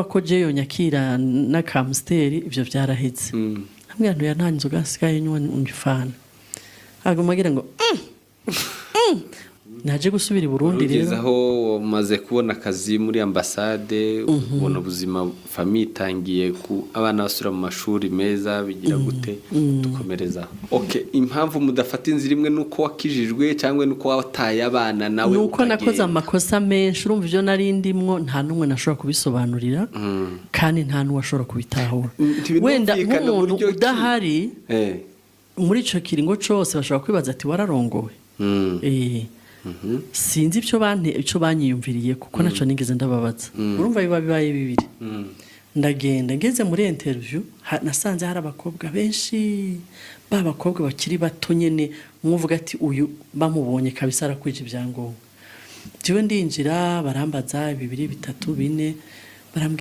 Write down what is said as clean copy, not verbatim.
Ko jeyo nyakira n'akamusteri, ivyo vyaraheze. Ambwira ntuya, nta nzoga nsigaye nywa, nywa. Aguma agira ngo Naje gusubira i Burundi Ugeze rero. aho umaze kubona akazi muri ambasade, ubona ubuzima, famille itangiye ku abana basubira mu mashuri meza, bigira gute? Dukomereza. Okay, impamvu mudafata inzira imwe nuko wakijijwe cyangwa nuko wataye abana nawe Nuko nakoze ukagenda? amakosa menshi. Urumva, ivyo nari ndimwo nta n'umwe nashobora kubisobanurira, kandi nta n'uwashobora kubitahura. Ntibinumvikana. Wenda nk'umuntu Buryo ki? udahari muri ico kiringo cose, bashobora kwibaza ati: "Wararongowe." Sinzi icyo bante, icyo banyiyumviriye, kuko naco nigeze ndababaza. Urumva, biba bibaye bibiri. Ndagenda, ngeze muri interview, nasanze hari abakobwa benshi, ba bakobwa bakiri bato nyene, mwuvuga ati: "Uyu bamubonye kabisa arakwije ibyangombwa." Jewe ndinjira, barambaza bibiri, bitatu, bine, barambwira.